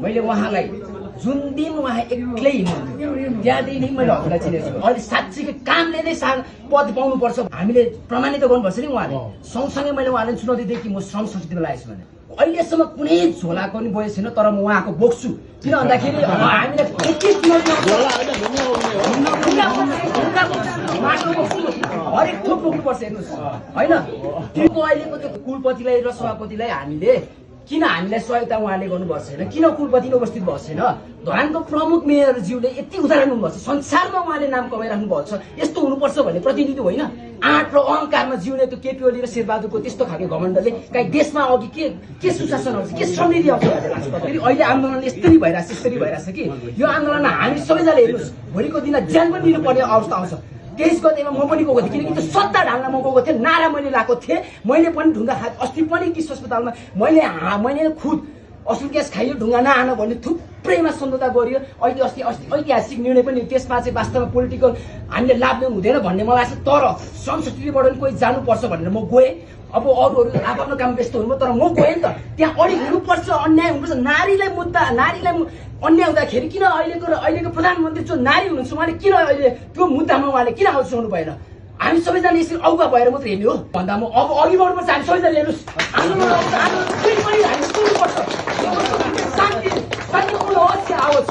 मैले उहाँलाई जुन दिन उहाँ एक्लै हिँड्नुहुन्थ्यो त्यहाँदेखि नै मैले हजुरलाई चिनेको छु। अहिले साँच्चीकै कामले नै पद पाउनुपर्छ हामीले प्रमाणित गर्नुपर्छ नि उहाँले। सँगसँगै मैले उहाँलाई चुनौती दिएँ कि म श्रम संस्कृतिमा लागेछु भने अहिलेसम्म कुनै झोलाको पनि बजेको छैन, तर म उहाँको बोक्छु। किन भन्दाखेरि हामीले हरेक थोक बोक्नुपर्छ हेर्नुहोस् होइन। त्यो अहिलेको त्यो कुलपतिलाई र सभापतिलाई हामीलाई सहयोगता उहाँले गर्नुभएको छैन, किन कुलपति उपस्थित भएको छैन? धरानको प्रमुख मेयरज्यूले यति उदाहरण हुनुभएको छ, संसारमा उहाँले नाम कमाइराख्नु भएको छ। यस्तो हुनुपर्छ भन्ने प्रतिनिधि होइन, आँट र अहङ्कारमा जिउने त्यो केपी ओली र शेरबहादुरको त्यस्तो खालको घमण्डले कहीँ देशमा अघि के सुशासन आउँछ, के समृद्धि आउँछ भन्ने लाग्छ। फेरि अहिले आन्दोलन यस्तरी भइरहेछ कि यो आन्दोलनमा हामी सबैजनाले हेर्नुहोस् भोलिको दिन ज्यान पनि दिनुपर्ने अवस्था आउँछ। 23 गतेमा म पनि गएको थिएँ, किनकि त्यो सत्ता ढाल्न म गएको थिएँ, नारा मैले लगाएको थिएँ। मैले पनि ढुङ्गा अस्ति पनि किस अस्पतालमा मैले खुद असुल ग्यास खाइयो, ढुङ्गा नआन भन्ने थुप्रैमा सम्झौता गरियो। अहिले अस्ति ऐतिहासिक निर्णय पनि त्यसमा चाहिँ वास्तवमा पोलिटिकल हामीले लाभ लिनु हुँदैन भन्ने मलाई लाग्छ। तर संस्कृतिबाट पनि कोही जानुपर्छ भनेर म गएँ। अब अरूहरू आफ्नो काम व्यस्त हुनुभयो, तर म गएँ नि त। त्यहाँ अडिक हुनुपर्छ, अन्याय हुनुपर्छ। नारीलाई अन्याय हुँदाखेरि किन अहिलेको प्रधानमन्त्री जो नारी हुनुहुन्छ उहाँले किन अहिले त्यो मुद्दामा उहाँले किन आउँछ हुनु भएन? हामी सबैजना यसरी अगुवा भएर मात्र हेर्ने हो भन्दा म अब अघि बढ्नुपर्छ। हामी सबैजना हेर्नुहोस् शान्तिपूर्ण होस् या आओस्।